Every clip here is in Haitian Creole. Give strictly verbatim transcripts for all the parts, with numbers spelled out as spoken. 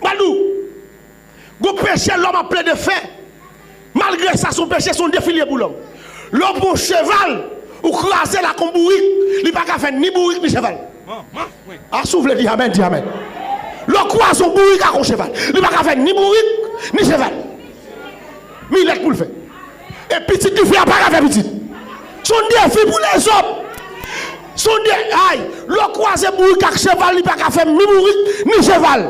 Ba l di w. Gon peche lòm ap plede fè. Malgre sa, se yon peche, se yon defi li ye pou lòm. Lè w pran yon cheval, ou kraze l ak yon bourik, li pa ka fè ni bourik ni cheval. A, si w vle di amèn, di amèn. Lè w kwaze yon bourik ak yon cheval, li pa ka fè ni bourik, ni cheval. Milèt pou l fè. E pitit li fè a pa ka fè pitit. Se yon defi pou lèzòm. Se yon de-, ay, lè w kwaze bourik ak cheval, li pa ka fè ni bourik, ni cheval.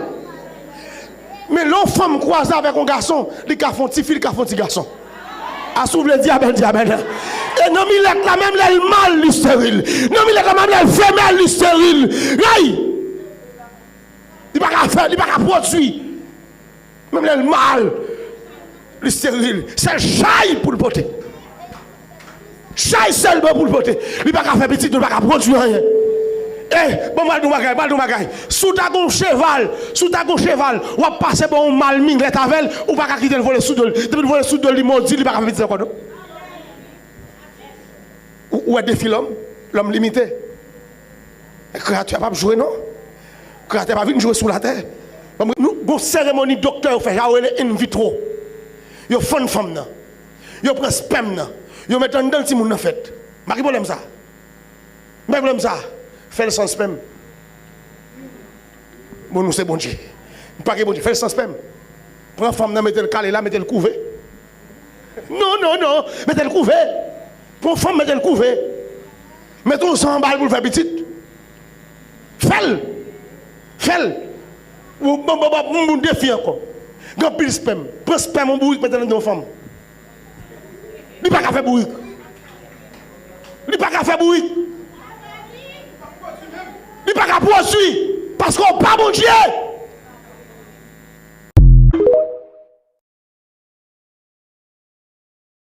Men lè yon fanm kwaze avèk yon gason, li ka fè yon tifi, li ka fè yon ti gason. A, si w vle di amèn, di amèn. E nan milèt la, menm lè l mal, li steril. Nan milèt la, menm lè l femèl, li steril. Ay! Li pa ka fè, li pa ka pwodui. Menm lè l mal, li steril. Sèl chay pou l pote. Chay sèlman pou l pote. Li pa ka fè pitit, li pa ka pwodui anyen. E, bon, m pral di w bagay, m pral di w bagay. Si w ta gon cheval, si w ta gon cheval, w ap pase bò yon mal milèt avè l, ou pa ka kite l vole sou do l. Depi l vole sou do l, li modi, li pa ka fè pitit ankò, non. Ou, ou wè defi lòm? Lòm limite. Kreyatè a p ap jwe, non. Kreyatè a pa vin jwe sou latè. Bon, nou, gon seremoni doktè yo fè, sa yo rele in vitro. Yo fann fanm nan. Yo pran spèm nan. Yo met anndan l, timoun nan fèt. M pa gen pwoblèm sa. M pa gen pwoblèm sa. Fè l san spèm. Bon, nou se Bondye. M pa gen Bondye. Fè l san spèm. Pran fanm nan, mete l kale la, mete l kouve. Non, non, non. Mete l kouve. Pran fanm, mete l kouve. Mete yon san anba l pou l fè pitit. Fè l. Fè l. Bon, bon, bon, bon, bon, bon defi ankò. Gen anpil spèm. Pran spèm yon bourik, mete l anndan yon fanm. Li pa ka fè bourik. Li pa ka fè bourik. Li pa ka pwodui. Paske w pa Bondye.